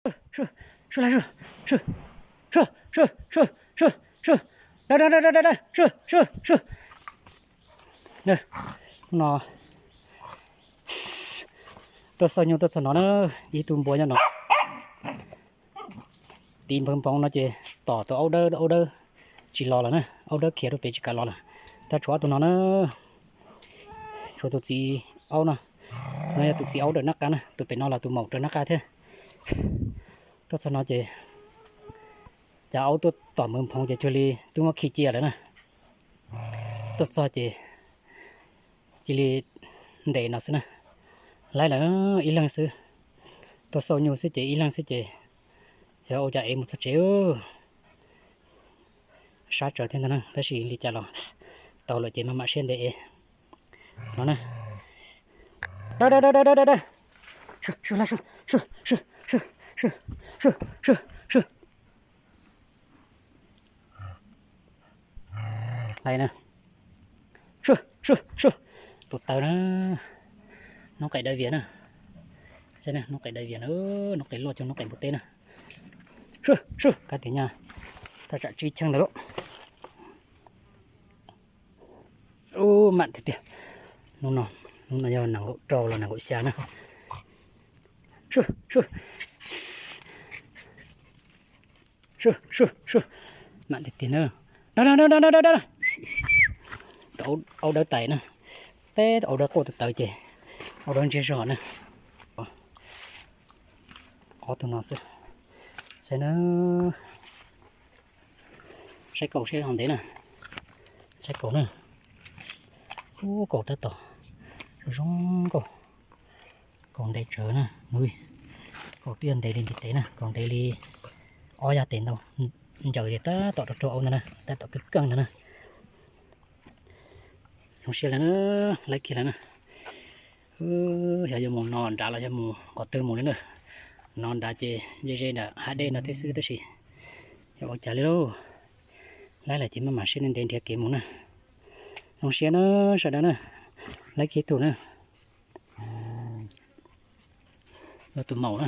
Sub, sub, sub, sub, sub, sub, sub, sub, sub, sub, sub, sub, sub, sub, sub, sub, sub. Hnub no tuaj xauj nyuj tuaj txog no na, ib tug npua nyob no. Tiv nphoo nphoov no ces tom tus aub dawb, aub dawb tsis los lawm na, aub dawb khiav rau pem tsis kam los lawm. Tab tshuav ob tug no na, tshuav tus txiv aub no, no yog tus txiv aub raws nab qa na, tus pem no los tus maum raws nab qa thiab. Tuaj txog no ces cov aub tuaj tom nphoo nphoov ces cuag li twb muab khi cia lawm na. Tuaj txog ces cia li ntes no xwb na. Laib lawm ib leeg xwb, tuaj xauj nyuj xwb ces ib leeg xwb ces xyov ua cas es mus txog tsev. Sab tsawv thiab ntag na, tab sis li cas los tau lawm ces maj mam siab ntev es no na. Da da da da da da da. Sub, sub, sub, sub, sub, sub, sub, sub, sub, sub. Lais na. Sub, sub, sub. Tus taw na. Noob qes dawb vias na. Noob qes dawb vias na, noob qes loj cuag noob qes npua teb na. Sub, sub, kab tias nyaj thaj tsam tsib cheej ntawd lauj. Ub, mam tiag tiag. Hnub no, hnub no yog nees nkaum rau los nees nkaum xya na. Sub, sub. Sub, sub, sub. Mam tiag tiag na. Da da da da da da. Aub dawb tais na. Teb aub dawb quaj tus taw ces aub dawb ntsiag zog na. Ob tug no xwb. Saib na. Saib kaum seb ho ntev na. Saib kaum na. Ub, kaum tab tom zoo zoo nkauj. Kaum ntev tsawv na. Kaum twb yog ntev li ntiv tes na, kaum ntev li ob yaj tes ntau. Ncaws ces tab tom rau rau aub ntag na, tab tom kawg kawg ntag na. Zoo siab lawm na, laib kiag lawm na. Xyov yuav mus no nrad los yog mus qhov twg mus li na. No nrad ces ze ze nram hav dej no thiab xwb tab sis yog ua cas li lauj. Laib lawm ces maj mam siab ntev nrhiav kev mus na. Zoo siab na sawv daws na, laib kiag ib tug na. Yog tus maum na,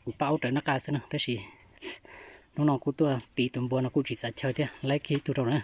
kuv pab aub rawv nab qa xwb na tab sis hnub no kuj tuaj tiv tus npua no kuj tsis txav chaw thiab, laib kiag ib tug rau na.